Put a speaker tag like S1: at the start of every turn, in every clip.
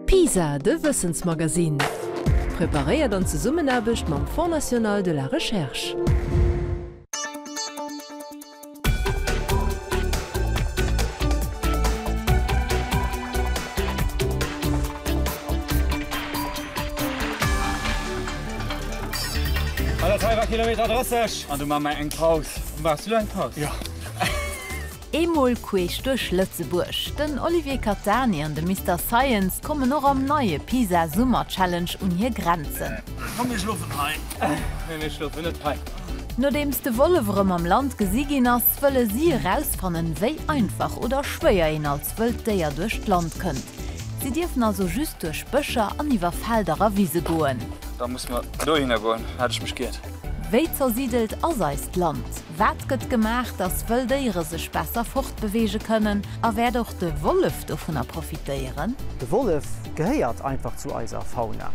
S1: PISA, de Wëssensmagazin. Preparéiert an Zesummenaarbecht mam Fonds national de la recherche.
S2: An dat hei war Kilometer 30. An du maa mer eng Paus. Maachs du lo eng Paus? Jo.
S3: Eemol queesch duerch Lëtzebuerg, Den Olivier Catani an de Mister Science kommen och am neie Pisa Summer Challenge un hir Grenzen.
S2: Komm mir schlofen hei. Nee mir schlofen net hei.
S3: Nodeems de Wollef erëm am Land gesi ginn ass, wëlle si erausfannen, wéi einfach oder schwéier een als wëllt Déier duerch d'Land kënnt. Si dierfen also just duerch Bëscher an iwwer Felder a Wise goen.
S2: Da musse mer dohinner goen, hat ech mech giert.
S3: Wéi zersidelt ass eist Land? Wat gëtt gemaach, dass wëll Déiere sech besser fortbeweege kënnen? A wäert och de Wollef dovunner profitéieren?
S4: De Wollef gehéiert einfach zu eiser Fauna.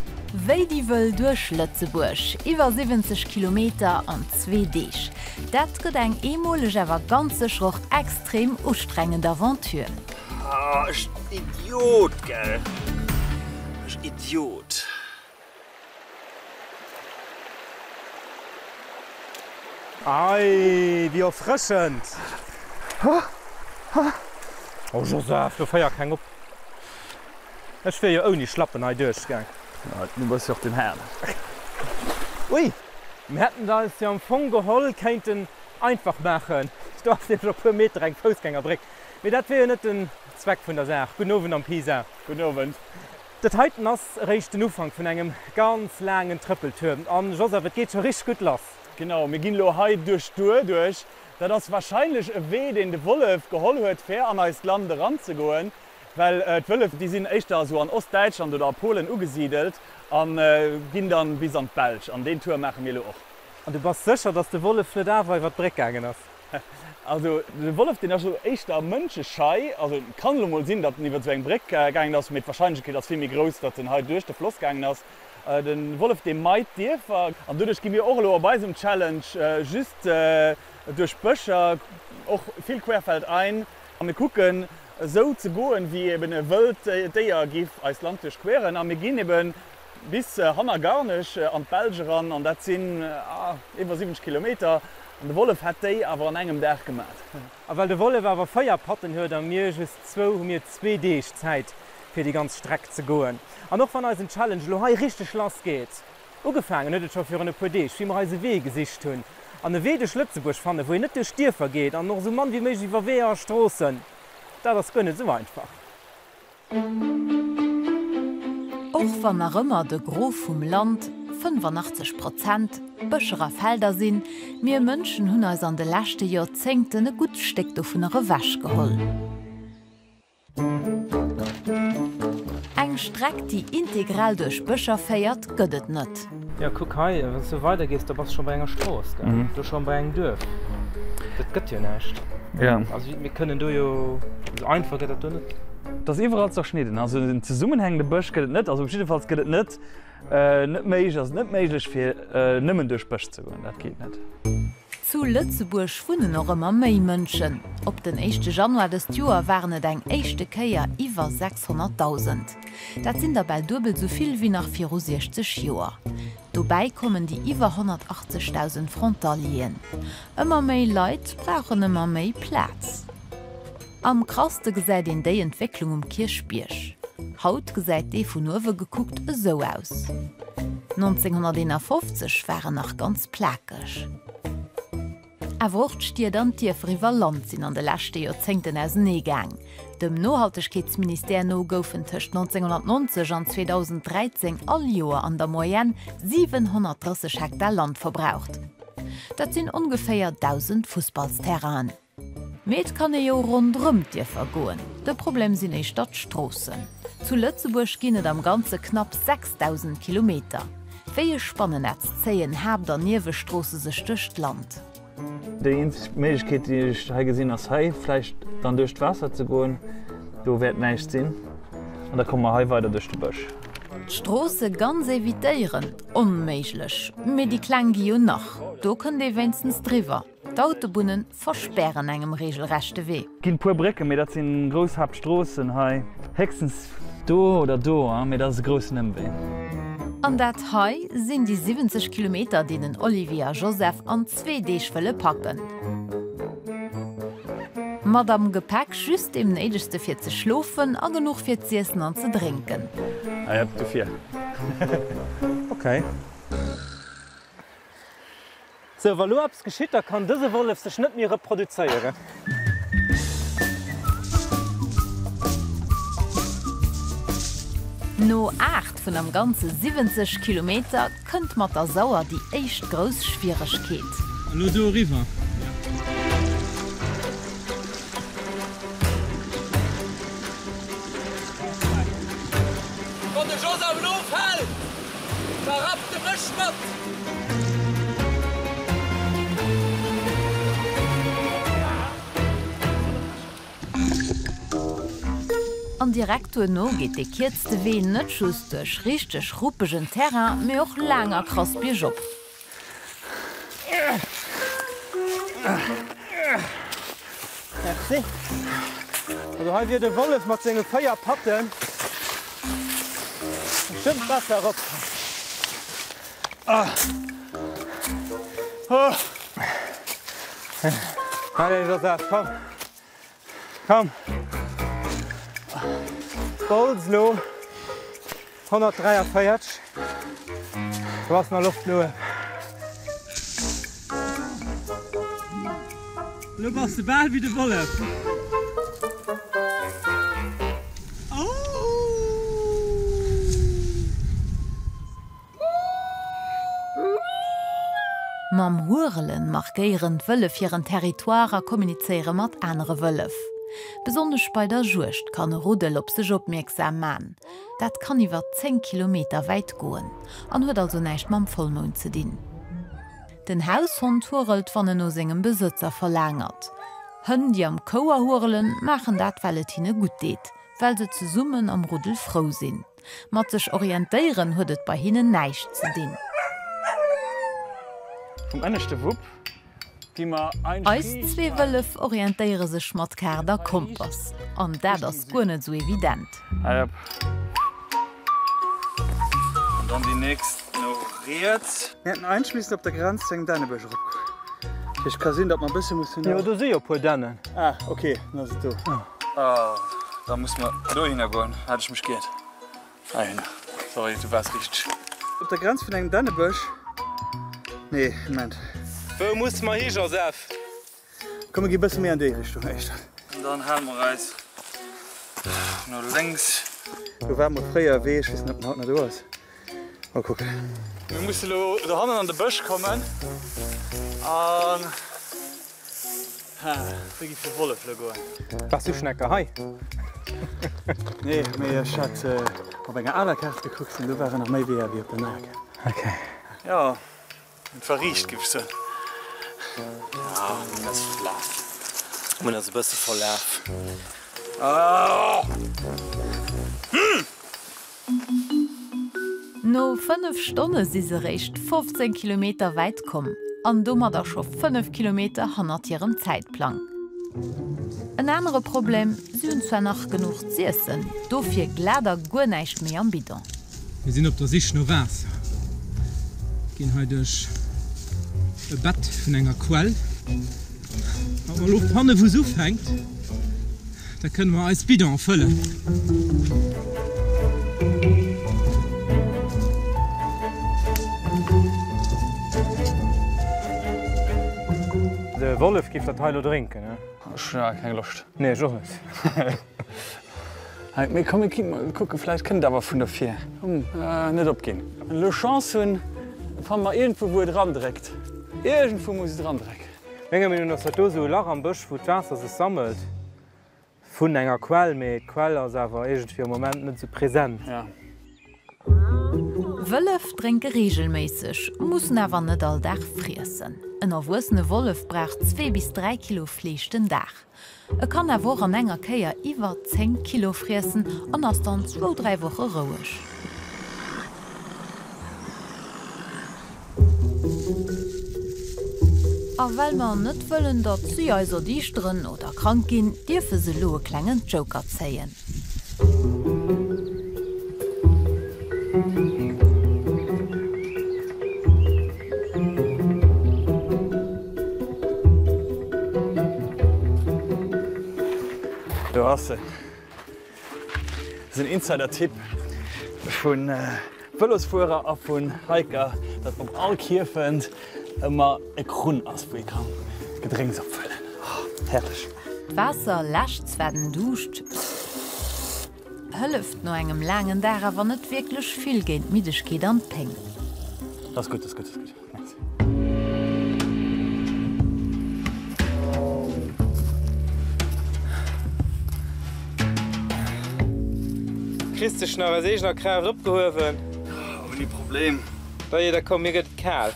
S3: Wéi déi Wëll duerch Lëtzebuerg, iwwer 70 Kilometer an zwee Deeg. Dat gëtt eng eemoleg, awer ganz sécher och extrem ustrengend Aventure.
S2: Ah, ech Idiot, gell? Ech Idiot.
S4: Ei, wéi erfrëschend!
S2: Oh Joseph, do féier keng op. Ech wier jo ouni Schlappen hei duerchgaang. Du bass jo och den Här. Ui, mir hätten et eis jo am Fong geholl kéinten einfach maachen. Do ass nämlech op puer Meter eng Foussgängerbréck. Mee dat wier jo net den Zweck vun der Saach. Gudden Owend am Pisa. Gudden Owend. Dat heiten ass eréischt den Ufank vun engem ganz laangen Trëppeltour. An Joseph, et geet scho richteg gutt lass. Genau, mir ginn elo hei duerch d'Our duerch. Dat ass warscheinlech e Wee, deen de Wollef geholl huet, fir an eist Land eranzegoen. Well d'Wëllef, déi sinn éischter esou an Ostdäitschland oder a Polen ugesidelt a ginn dann bis an d'Belsch. An deen Tour maache mir elo och. An du bass sécher, dass de Wollef net awer iwwer d'Bréck gaangen ass? Also de Wollef deen ass jo éischter mënscheschei, also et kann elo mol sinn, datt en iwwer esou eng Bréck gaangen ass, mee d'Warscheinlechkeet ass vill méi grouss, datt en hei duerch de Floss gaangen ass. De Wollef dee meit d'Dierfer an doduerch gi mir och elo op eisem Challenge just duerch Bëscher, och vill querfeldein, a mir kucken esou ze goen, wéi eben e wëllt Déier giff eist Land duerchqueren a mir ginn eben bis hanner Garnech an d'Belsch eran an dat sinn iwwer 70 Kilometer. An de Wollef hätt déi awer an engem Dag gemat. A well de Wollef awer 4 Patten huet a mir just zwou, hu mir zwee Deeg Zäit fir déi ganz Streck ze goen. An och wann eisen Challenge elo hei richteg lass geet, ugefaangen huet et scho virun e puer Deeg, wéi mer eise Wee gesicht hunn an e Wee duerch Lëtzebuerg fannen, wou een net duerch Dierfer geet an och esou mann wéi méiglech iwwer Weeër a Stroossen, dat ass guer net esou einfach.
S3: Och wann nach ëmmer de Gros vum Land, 85 Prozent, Bëscher a Felder sinn, mir Mënschen hunn eis an de leschte Joerzéngten e gutt Stéck dovunner ewech geholl. Eng Streck, déi integral duerch Bëscher féiert, gëtt et net.
S2: Jo, kuck hei, wann s du weider gees, da bass du scho bei enger Strooss, gell? Do scho bei engem Duerf. Dat gëtt jo näischt. Also mir kënnen do jo, esou einfach gëtt dat do net. Et ass iwwerall zerschnidden. Also en zesummenhängende Bësch gëtt et net. Also op jiddefalls gëtt et net, net méiglech, ass et net méiglech fir nëmmen duerch Bësch ze goen. Dat geet net.
S3: Zu Lëtzebuerg wunnen och ëmmer méi Mënschen. Op den éischte Januar dëst Joer waren et eng éischte Kéier iwwer 600.000. Dat sinn der bal duebel sou vill wéi nach viru 60 Joer. Dobäi kommen déi iwwer 180.000 Frontalieren. Ëmmer méi Leit brauchen ëmmer méi Plaz. Am krasste gesäit een déi Entwécklung um Kierchbierg. Haut gesäit dee vun uewe gekuckt esou aus. 1951 war en nach ganz plakeg. Awer och d'Stied an d'Dierfer iwwer Land sinn an de leschte Joerzéngten ausenee gaang. Dem Nohaltegkeetsministère no goufen tëscht 1990 an 2013 all Joer an der Moyenne 730 Hektar Land verbraucht. Dat sinn ongeféier 1.000 Fussballsterrainen. Mee et kann ee jo ronderëm d'Dierfer goen. De Problem sinn éischter d'Stroossen. Zu Lëtzebuerg ginn et am Ganze knapp 6.000 Kilometer. Wéi e Spannennetz zéien Haapt an Niewestroosse sech duerch d'Land.
S2: Déi eenzeg Méiglechkeet, déi ech hei gesinn, ass hei vläicht dann duerch d'Waasser ze goen. Do wäert näischt sinn. An da komme mer hei weider duerch de Bësch.
S3: D'Stroosse ganz evitéieren? Onméiglech. Mee déi kleng gi jo nach. Do kënnt ee wéinstens driwwer. D'Autobunne verspären engem regelrecht de Wee.
S2: Ginn puer Brécken, mee dat sinn grouss Haaptstroossen hei. Héchstens.
S5: Do oder do, mee dat ass e groussen Ëmwee.
S3: An dat hei sinn déi 70 Kilometer, déi den Olivier a Joseph an zwee Deeg wëlle packen. Mat am Gepäck just deem Néidegste fir ze schlofen a genuch fir z'iessen an ze drénken.
S5: Ah jep, dofir.
S2: Ok. Sou, wa lo eppes geschitt, da kann dëse Wollef sech net méi reproduzéieren.
S3: No 8 vun am Ganze 70 Kilometer kënnt mat der Sauer déi éischt grouss Schwieregkeet.
S2: An lo do eriwwer. Wann de Joseph elo fält, da rappt e mech mat!
S3: An direkt duerno geet dee kierzte Wee net just duerch richteg ruppegen Terrain, mee och laang a krass biergop.
S2: Merci. Also hei wier de Wollef mat senge 4 Patten bestëmmt besser erop. Allez Joseph, komm. Komm. Bolz lo. 143. Do ass nach Loft no uewen. Lo bass de bal wéi de Wollef.
S3: Mam Hurelen markéieren d'Wëllef hiren Territoire a kommunizéiere mat anere Wëllef. Besonnesch bei der Juegd kann e Ruddel op sech opmierksam man. Dat kann iwwer 10 Kilometer wäit goen an huet also näischt mam Vollmound ze dinn. Den Haushond hurelt, wann en no sengem Besëtzer verlaangert. Hënn, déi am Chouer hurelen, maachen dat, well et hinne gutt deet, well se zesummen am Ruddel frou sinn. Mat sech orientéieren huet et bei hinnen näischt ze dinn.
S5: Vum ënneschte Wupp gi mer
S3: ein Eis zwee Wëllef orientéiere sech mat Kaart a Kompass. An dat ass guer net esou evident.
S5: An dann déi nächst no riets.
S6: Mir hätten eigentlech missen op der Grenz zu engem Dännebësch eropgoen. Dat heescht, ka sinn, datt mer e bësse mussen.
S2: Jo, do si jo e puer Dännen.
S6: Ah, ok, dann ass et do.
S5: Oh, da muss mer dohinner goen. Hat ech mech giert. Heihinner. Sorry, du waars richteg.
S6: Op der Grenz vun engem Dännebësch. Nee, Moment.
S2: Wou musse mer hi, Joseph?
S6: Komm, mir gi bësse méi an déi Richtung éischter.
S5: An dann hale mer eis no lénks.
S6: Do war mol fréier e Wee, ech weess net, ob en haut nach do ass. Mol kucken.
S5: Mir musse lo dohannen an de Bësch kommen an do giff de Wollef lo goen.
S2: Waars du schon enker hei?
S6: Nee, mee ech hat op enger aler Kaart gekuckt an do waren nach méi Weeër wéi op der neier Kaart.
S2: Ok.
S5: Jo, et war riicht, giff ech soen. Ja, ganz verlaf.
S2: Mir hunn eis e bësse verlaf.
S3: No 5 Stonne si se réischt 15 Kilometer wäit komm an domadder scho 5 Kilometer hannert hirem Zäitplang. En anere Problem, Si hunn zwar nach genuch z'iessen, dofir glat a guer näischt méi am Bidon.
S2: Mir sinn op der Sich no Waasser, ginn hei duerch e Bett vun enger Quell. Wa mer elo fanne wou se ufänkt, da kënne mer eis Bidon fëllen. De Wollef giff dat hei elo drénken, he?
S5: Ech hunn awer keng Loscht.
S2: Nee, ech och net.
S5: Hei, mee komm, mir kucken, vläicht kënnt et awer vun dovir. Komm, net opginn. Wann elo Chance hunn, fanne mer iergendwou, wou et erandréckt. Iergendwou muss et erandrécken.
S2: Menger Meenung no ass dat do esou e Lach am Bësch, wou d'Waasser sech sammelt vun enger Quell, mee d'Quell ass awer iergendwéi am Moment net esou present.
S5: Ja.
S3: Wëllef drénke reegelméisseg, mussen awer net all Dag friessen. En erwuessene Wollef brauch zwee bis 3 Kilo Fleesch den Dag. E kann awer och an enger Kéier iwwer 10 Kilo friessen an ass dann zwou, 3 Woche roueg. A well mer net wëllen, datt si eis erdiischteren oder krank ginn, dierfe se elo e klengen Joker zéien.
S5: ass se. Dat ass en Insider-Tipp vu Vëlosfuerer a vun Hiker, datt op all Kierfent ëmmer e Krunn ass, wou ee kann Gedrénks opfëllen. Oh, herrlech!
S3: D'Waasser läscht zwar den Duuscht, hëlleft no engem laangen Dag awer net wierklech vill géint d'Middegkeet an d'Péng.
S5: Dat ass gutt, dat ass gutt, dat ass gutt. Merci.
S2: Kriss dech nach aus eegener Kraaft opgehuewen?
S5: Ouni Problem.
S2: Dajee, da komm, mir gëtt et kal.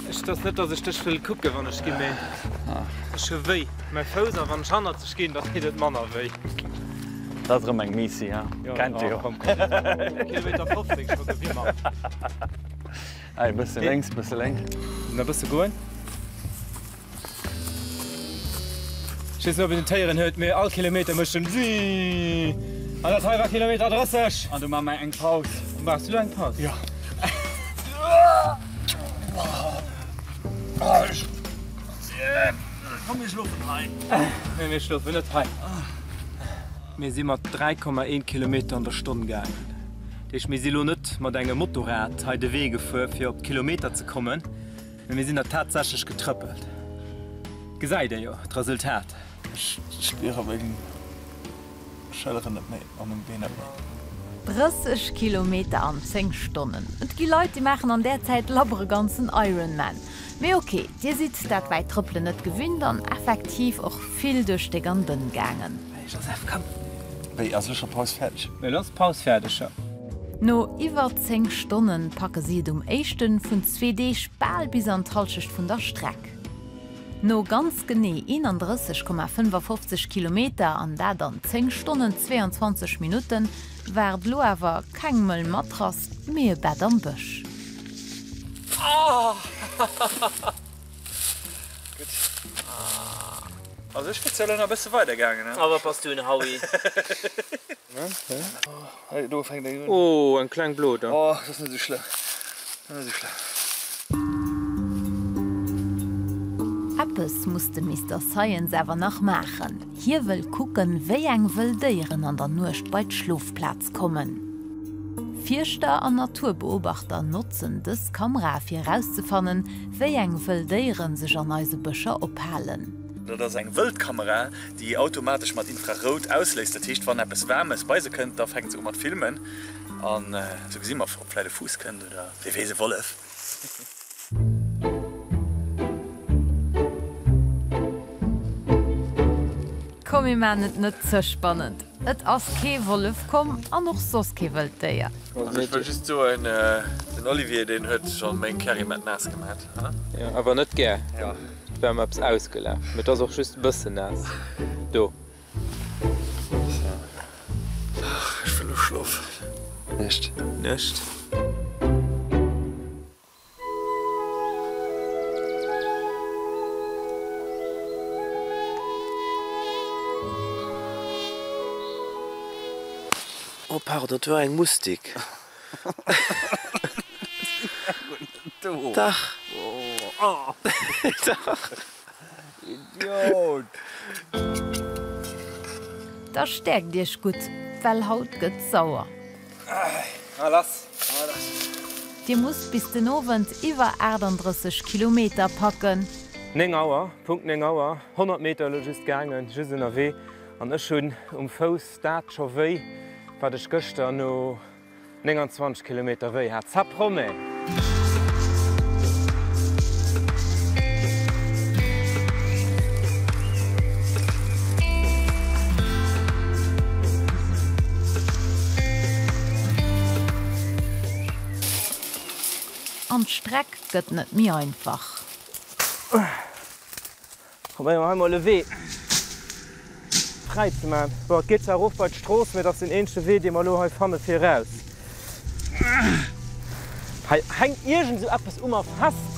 S2: Ech, 't ass net, dass ech dech wëll kucken, wann ech ginn, mee ech hu wéi. Mäi Fouss, a wann ech hannerzeg ginn, da deet et manner wéi.
S5: Dat ass erëm eng Miissi, ha? Kennt Dir jo.
S2: Kilometer 50 scho gewimmert.
S5: Hei, e bësse lénks, e bësse lénks.
S2: Nach e bësse goen. Ech weess net, ob een et héieren huet, mee all Kilometer mécht en Wii. An dat hei war Kilometer 30.
S5: An du maache mer eng Paus.
S2: Maachs du elo eng Paus?
S5: Jo. Komm mir schlofen hei.
S2: Nee, mir schlofen net hei. Mir si mat 3,1 Kilometer an der Stonn gaangen. Dat heescht, mir si lo net mat engem Motorrad hei de Wee gefuer, fir op d'Kilometer ze kommen, mee mir sinn der tatsächlech getrëppelt. Gesäit ee jo d'Resultat.
S5: Ech spiere meng Schëlleren net méi a meng Been net méi.
S3: 30 Kilometer an 10 Stonnen. Et gi Leit, déi maachen an där Zäit labber e ganzen Ironman. Mee ok, dir sidd dat wäit Trëppelen net gewinnt an effektiv och vill duerch déck an dënn gaangen.
S5: Hey Joseph, komm! Wéi, ass elo scho Paus fäerdeg?
S2: Elo ass d'Paus fäerdeg, jo.
S3: No iwwer 10 Stonne packe si et um éischte vun zwee Deeg bal bis an d'Hallschecht vun der Streck. No ganz genee 31,55 Kilometer, an dat an 10 Stonnen 22 Minutten, waart elo awer keng mëll Matrass, mee e Bett am Bësch.
S5: Gutt. Also ech wier zwar elo nach e bësse weider gaangen,
S2: A wat bass du, en Howie?
S5: Hei, do fänkt eng un.
S2: Oh, eng kleng Bloder.
S5: Oh, dat ass net esou schlëmm. Dat ass net esou schlëmm.
S3: Eppes muss de Mister Science awer nach maachen. Hie wëll kucken, wéi eng wëll Déieren an der Nuecht bei d'Schlofplaz kommen. Fierschter an Naturbeobachter notzen dës Kamerae fir erauszefannen, wéi eng wëll Déiere sech an eise Bëscher ophalen.
S5: Dat ass eng Wëldkamera, déi automatesch mat Infrarout ausléist. Dat heescht, wann eppes Waarmes bei se kënnt, da fänkt se u mat filmen. An esou gesi mer, ob vläit e Fuuss kënnt oder wee weess, e Wollef.
S3: Komm mir maan et net ze spannend, et ass kee Wollef komm an och soss kee wëllt Déier.
S5: Also ech wëll just soen, den Olivier deen huet schon meng Carrymat naass gemat.
S2: Jo, awer net gär. Et war mer eppes ausgelaf, mee et ass och just e bëssen naass do.
S5: Ach, ech wëll lo schlofen.
S2: Nuecht. Nuecht.
S7: Oh pardon, et war eng Mustik. Dach. Dach.
S5: Idiot!
S3: Da stäerkt iech gutt, well haut gëtt sauer.
S2: A lass!
S3: Dir musst bis den Owend iwwer 38 Kilometer packen.
S2: 9 Auer, Punkt 9 Auer, 100 Meter elo just gaangen, just ënnerwee an ech hunn um Fouss dat scho wéi, wat ech gëschter no 29 Kilometer wéi hat. Ça promet!
S3: An d'Streck gëtt net méi einfach.
S2: Probéiere mer hei mol e Wee fräi ze maachen. Bon, et geet zwar erof bei d'Strooss, mee et ass den eenzege Wee, dee mer elo hei fanne fir eraus. Hei hänkt iergend esou eppes u mer fest.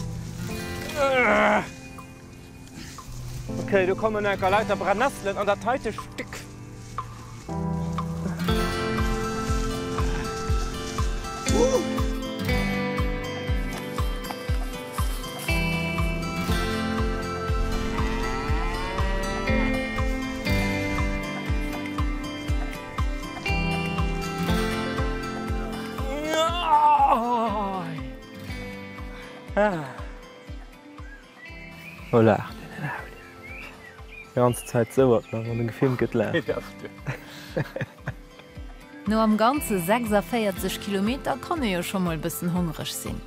S2: Ok, do kommen enker lauter Brennesselen an dat heite Stéck. Lo laacht een den Audi déi ganz Zäit souert nach wann e gefilmt gëtt laacht.
S3: No am Ganze 46 Kilometer kann ee jo scho mol bëssen hongreg sinn.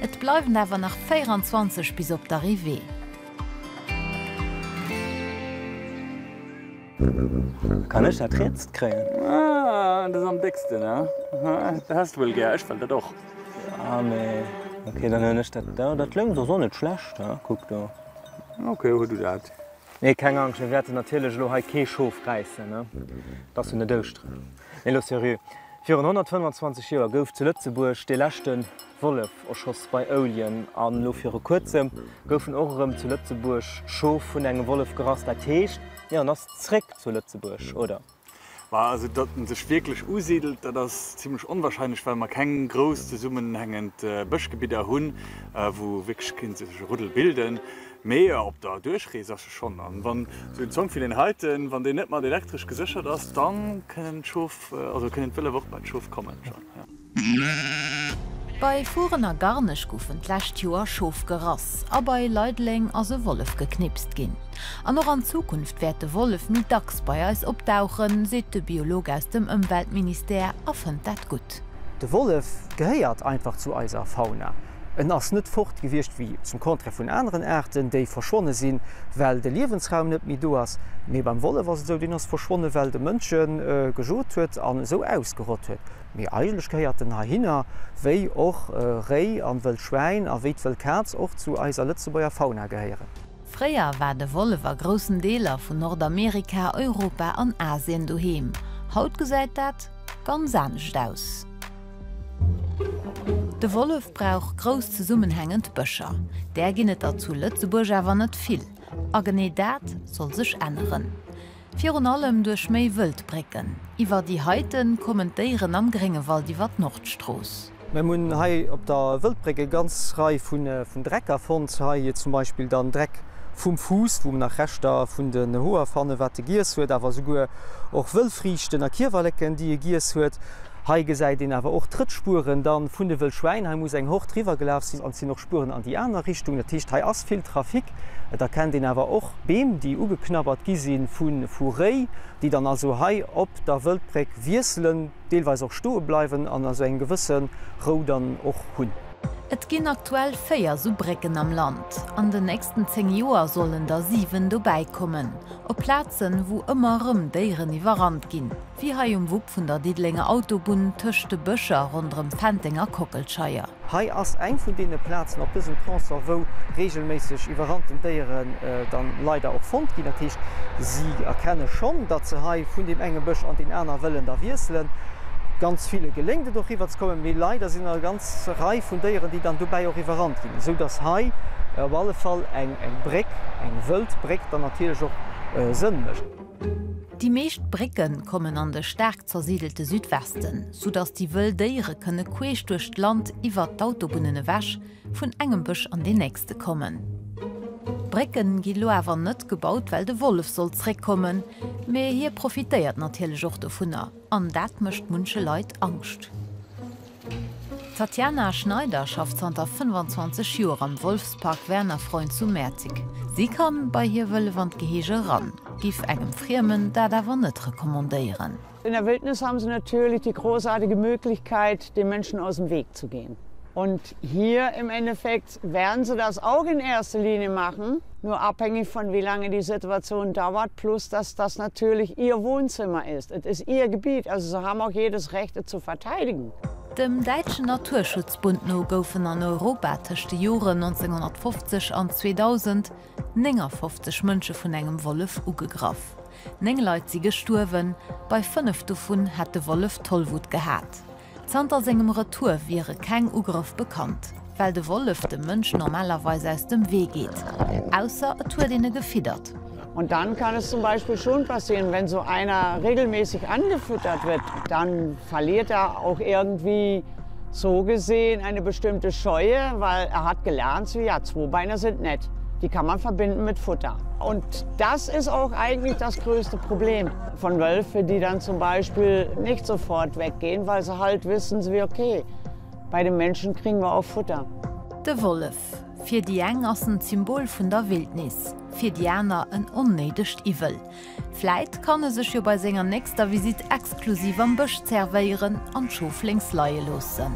S3: Et bleiwen awer nach 24 bis op d'Arrivée.
S2: Kann ech dat rietst kréien?
S5: Ah, dat ass am décksten, he? Dat häss de wuel gär, ech wëll dat och.
S2: Ah, mee ok, dann huelen ech dat da. Dat lénks ass och net schlecht, he? Kuck do.
S5: Ok, huel du dat.
S2: Nee, keng Angscht, mir wäerten natierlech elo hei kee Schof räissen, ne? Et ass jo net Ouschteren. Mee elo seriö, Virun 125 Joer gouf zu Lëtzebuerg dee leschte Wollef erschoss bei Ouljen. An elo viru kuerzem goufen och erëm zu Lëtzebuerg Schof vun engem Wollef gerass. Dat heescht, jo, en ass zréck zu Lëtzebuerg, oder?
S5: Ma also datt en sech wierklech usidelt, dat ass zimlech onwahrscheinlech, well mer keng grouss zesummenhängend Bëschgebidder hunn, wou wierklech kéint sech e Ruddel bilden. Mee op der Duerchrees ass e schonn. An wann esou en Zonk wéi deen heiten, wann deen net mat elektresch geséchert ass, da kënnen d'Schof, also kënnen d'Wëllef och bei d'Schof kommen schonn, jo.
S3: Bei Furen a Garnech goufen d'lescht Joer Schof gerass a bei Leideleng ass e Wollef geknipst ginn. An och an Zukunft wäert de Wollef méi dacks bei eis opdauchen, seet de Biolog aus dem Ëmweltministère a fënnt dat gutt.
S4: De Wollef gehéiert einfach zu eiser Fauna. En ass net fort gewiescht, wéi zum Contraire vun aneren Aarten, déi verschwonne sinn, well de Liewensraum net méi do ass. Mee beim Wollef ass et esou, deen ass verschwonne well de Mënsch e gejot huet an esou ausgerott huet. Mee eigentlech gehéiert en heihinner, wéi och Réi an wëll Schwäin a wéi d'wëll Kaz och zu eiser Lëtzebuerger Fauna gehéieren.
S3: Fréier war de Wollef a groussen Deeler vun Nordamerika, Europa an Asien doheem. Haut gesäit dat ganz anescht aus. De Wollef brauch grouss zesummenhängend Bëscher. Där ginn et der zu Lëtzebuerg awer net vill. A genee dat soll sech änneren. Virun allem duerch méi Wëldbrécken. Iwwer déi heite kommen d'Déieren am Gréngewald iwwer d'Nordstrooss.
S4: Mir hunn hei op der Wëldbréck e ganz Rei vun Drecker fonnt. Hei zum Beispill dann Dreck vum Fuuss, wou mer nach Reschter vun den Hoer fannen, wat e giess huet, awer esouguer och Wëllfriichten a Kiewerleken, déi e giess huet. Hei gesäit een awer och Trëttspueren dann vun de Wëllschwäin. Hei muss eng Hord riwwer gelaf sinn an et sinn och Spueren an déi aner Richtung. Dat heescht, hei ass vill Trafic. Et erkennt een awer och Beem, déi ugeknabbert gi si vu Réi, déi dann also hei op der Wëldbréck wiesselen, deelweis och stoe bleiwen an also eng gewësse Rou dann och hunn.
S3: Et ginn aktuell 4 esou Brécken am Land. An den nächsten 10 Joer sollen der 7 dobäi kommen. Op Plazen, wou ëmmer erëm Déieren iwwerrannt ginn. Wéi hei um Wupp vun der Diddelenger Autobunn tëscht de Bëscher ronderëm Fenteng a Kockelscheier.
S4: Hei ass eng vun deene Plazen op dësem Tronçon, wou reegelméisseg iwwerrannten Déieren dann leider och fonnt ginn. Dat heescht, si erkenne schonn, datt se hei vun deem enge Bësch an deen aner wëllen da wiesselen. Ganz ville geléngt et och riwwerzekommen, mee leider sinn der e ganz Rei vun Déieren, déi dann dobäi och iwwerrannt ginn, esou datt hei op alle Fall eng Bréck, eng Wëldbréck dann natierlech och Sënn mécht.
S3: Déi meescht Brécke kommen an de staark zersidelte Südwesten, soudatt déi wëll Déiere kënne queesch duerch d'Land iwwert d'Autobunnen ewech vun engem Bësch an deen nächste kommen. D'Brécke gi lo awer net gebaut, well de Wollef soll zréckkommen, mee hie profitéiert natierlech och dovunner an dat mécht munche Leit Angscht. D'Tatjana Schneider schafft zanter 25 Joer am Wolfspark Werner Freund zu Mäerzig. Si kann bei hir Wëllef an d'Gehege eran, giff engem Friemen dat awer net recommandéieren.
S8: In der Wildnis haben sie natürlich die großartige Möglichkeit, den Menschen aus dem Weg zu gehen. Und hier im Endeffekt werden sie das auch in erster Linie machen, nur abhängig von wie lange die Situation dauert, plus dass das natürlich ihr Wohnzimmer ist. Es ist ihr Gebiet, also sie haben auch jedes Recht, es zu verteidigen.
S3: Dem däitschen Naturschutzbund no goufen an Europa tëscht de Joren 1950 an 2000 59 Mënsche vun engem Wollef ugegraff. 9 Leit si gestuerwen, bei 5 dovun hätt de Wollef Tollwut gehat. Zanter sengem Retour wiere keng Ugrëff bekannt, well de Wollef dem Mënsch normalerweis aus dem Wee geet, ausser et huet een e gefiddert.
S8: Und dann kann es zum Beispiel schon passieren, wenn so einer regelmäßig angefüttert wird, dann verliert er auch irgendwie so gesehen eine bestimmte Scheue, weil er hat gelernt, so ja, Zweibeiner sind nett. Die kann man verbinden mit Futter. Und das ist auch eigentlich das größte Problem von Wölfe, die dann zum Beispiel nicht sofort weggehen, weil sie halt wissen, wie okay, bei den Menschen kriegen wir auch Futter.
S3: De Wollef. Fir déi eng ass en d'Symbol vun der Wildnis, fir déi aner en onnéidegt Iwwel. Vläit kann e sech jo bei senger nächster Visitt exklusiv am Bësch zerwéieren an d'Schof lénks leie loossen.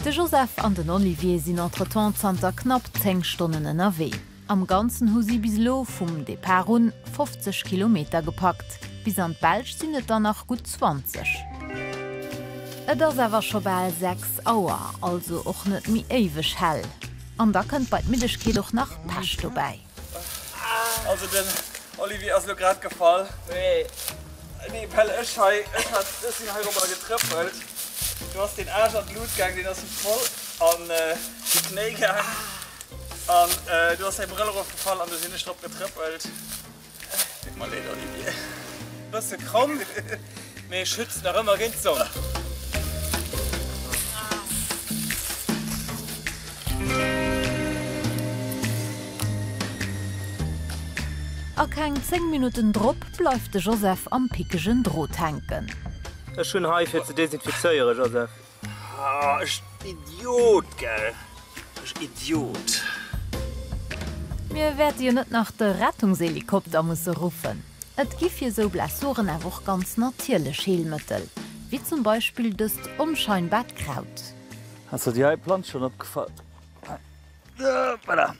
S3: De Joseph an den Olivier sinn entretemps zanter knapp 10 Stonnen ënnerwee. Am Ganzen hu si bis elo, vum Depart un, 50 Kilometer gepackt. Bis an d'Belsch sinn et der nach gutt 20. Et ass awer scho bal 6 Auer, also och net méi éiweg hell. An da kënnt bei d'Middegkeet och nach Pech dobäi.
S5: Also den Olivier ass elo grad gefall. Nee, well ech hei, ech hat, ech sinn heirobber getrëppelt. Do ass den Aascht an d'Lut gaang, deen ass him voll an d'Knéi gaang an do ass säi Brëll erofgefall an do sinn ech drop getrëppelt. Deet mer leed Olivier.
S2: Bësse kromm, mee schützt nach ëmmer géint d'Sonn.
S3: A keng 10 Minutten drop bleift de Joseph am pickegen Drot hänken.
S2: Ech hunn hei fir ze desinfizéieren, Joseph.
S5: Ah, ech Idiot, gell? Ech Idiot.
S3: Mir wäerte jo net nach de Rettungshelikopter musse ruffen. Et gi fir esou Blessuren awer och ganz natierlech Heelmëttel, wéi zum Beispill dëst onscheinbart Kraut.
S5: Ass der déi hei Planz schonn opgefall? Voilà.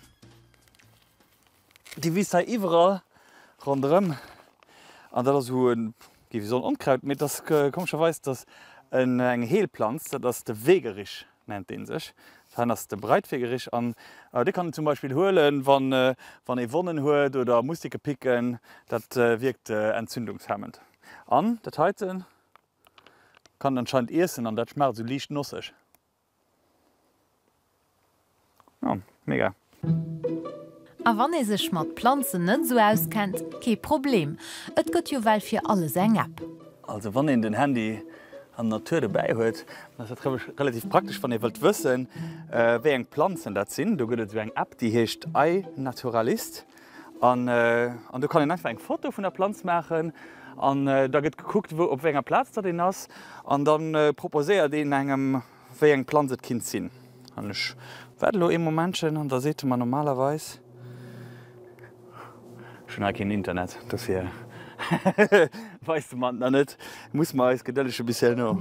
S5: Déi wiisst hei iwwerall ronderëm an dat ass esou e, géif ech soen, Onkraut, mee et ass komescherweis et ass eng Heelplanz, dat ass de Wegerich nennt dee sech. Dat ass de Breitwegerich an dee kann een zum Beispill huelen, wann wann ee Wonnen huet oder Mustike picken, dat wierkt entzündungshemmend. An dat heite kann een anscheinend iessen an dat schmaacht esou liicht nosseg. Jo, mega.
S3: A wann ee sech mat Planzen net esou auskennt, kee Problem, et gëtt jo well fir alles eng App.
S5: Also wann een den Handy an der Natur dobäi huet, dann ass dat relativ praktesch, wann ee wëllt wëssen, wéi eng Planzen dat sinn. Do gëtt et esou eng App, déi heescht iNaturalist an do kann een einfach eng Foto vun der Planz maachen an da gëtt gekuckt, wou op wéi enger Plaz datt een ass an da proposéiert een engem, wéi eng Planz et kinnt sinn. An ech waart elo ee Momentchen an da seet e mer normalerweis, ech hunn hei keen Internet, dofir weist e mer et nach net, musse mer eis gedëllege bis herno.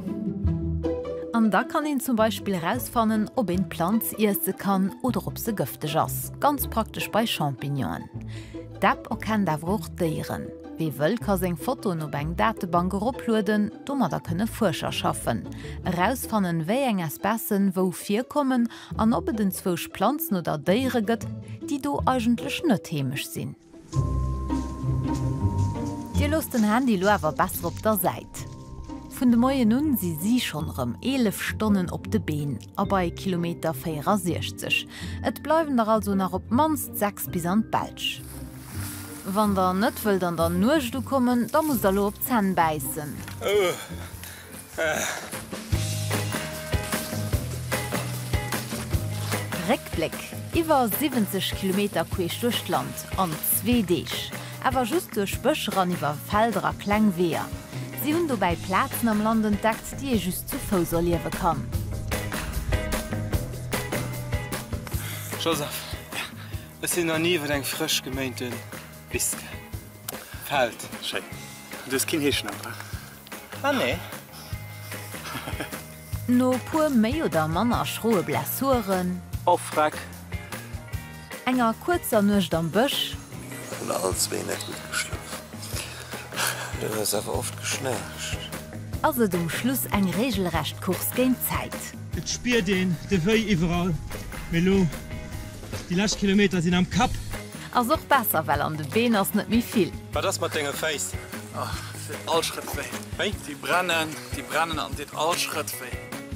S3: An da kann een zum Beispill erausfannen, ob een d'Planz iesse kann oder ob se gëfteg ass. Ganz praktesch bei Champignonen. D'App erkennt awer och Déieren. Wee wëll, ka seng Fotoen op eng Datebank eroplueden. Domadder kënne Fuerscher schaffen, erausfannen, wéi eng Espècen wou virkommen an ob et enzwousch Planzen oder Déiere gëtt, déi do eigentlech net heemesch sinn. Dir loosst den Handy elo awer besser op der Säit. Vun de Moien un si si schonn erëm 11 Stonnen op de Been a bei Kilometer 64. Et bleiwen der also nach op d'mannst 6 bis an d'Belsch. Wann der net wëllt an der Nuecht ukommen, da musst der lo op d'Zänn bäissen. Réckbléck, Iwwer 70 Kilometer queesch duerch d'Land an zwee Deeg. Awer just duerch Bëscher an iwwer Felder a kleng Weeër. Si hunn dobäi Plazen am Land entdeckt, déi ee just zu Fouss erliewe kann.
S2: Joseph, Ech sinn nach ni iwwer eng frësch geméinte Wiss gaang. Feld.
S5: Schéin. Du hues keen Heeschnapp, he?
S2: Ah nee.
S3: No puer méi oder manner schroe Blessuren.
S2: Oh freck.
S3: Enger kuerzer Nuecht am Bësch.
S7: Hunn all zwee net gutt geschlof. Du hues awer oft geschnaarcht.
S3: Ass et um Schluss eng regelrecht Course géint d'Zäit.
S2: Et spiert een de Wéi iwwerall, mee lo Déi lescht Kilometer sinn am Kapp.
S3: Ass och besser, well an de Been ass net méi vill.
S2: Wat ass mat denge Féiss?
S5: Oh, et deet all Schrëtt wéi. Wéi? Déi brennen, déi brennen an deet all Schrëtt wéi.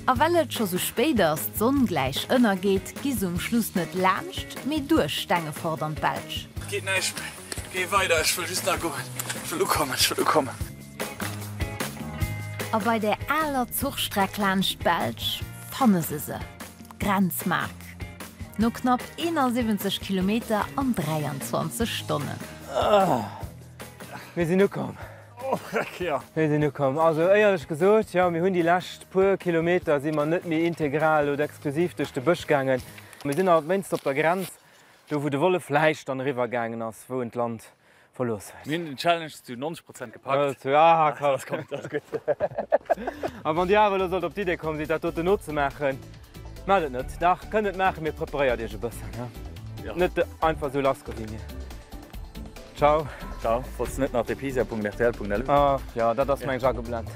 S3: A well et scho sou spéit ass, d'Sonn gläich ënnergeet, gi se um Schluss net laanscht, mee duerch Stengefort an d'Belsch.
S5: Et geet näischt méi. Géi weider, ech wëll just nach goen. Ech wëll ukommen, ech wëll ukommen.
S3: A bei där aler Zuchstreck laanscht d'Belsch fanne se se, d'Grenzmaark. No knapp 71 Kilometer an 23 Stonnen.
S2: Mir sinn ukomm. Mir sinn ukomm. Also éierlech gesot, jo, mir hunn déi lescht puer Kilometer si mer net méi integral oder exklusiv duerch de Bësch gaangen. Mir sinn awer wéinst op der Grenz, do wou de Wollef vläicht dann eriwwer gaangen ass, wou en d'Land verlooss huet.
S5: Mir hunn den Challenge zu 90 Prozent gepackt.
S2: Ah, komm. Ass gutt, ass gutt. A wann Dir awer elo sollt op d'Idee komm sidd, dat doten nozemaachen, maacht et net. Dach, kënnt et maachen, mee preparéiert Iech e bëssen, he? Net einfach esou lassgoen wéi mir. Ciao.
S5: Ciao. Wollts de net nach de pisa.rtl.lu?
S2: Ah, jo, dat ass mengs ageblent.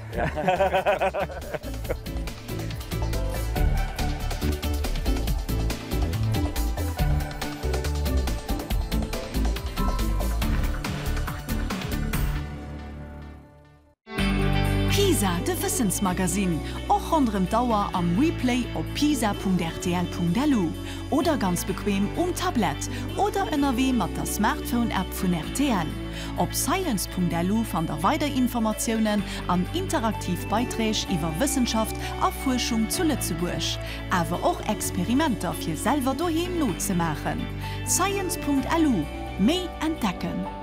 S9: Pisa, de Wëssensmagasinn, och ronderëm d'Auer am Replay op pisa.rtl.lu oder ganz bequem um Tablett oder ënnerwee mat der Smartphone-App vun rtl. Op science.lu fannt der weider Informatiounen an interaktiv Beiträg iwwer Wëssenschaft a Fuerschung zu Lëtzebuerg, awer och Experimenter fir selwer doheem nozemaachen. Science.lu, méi entdecken!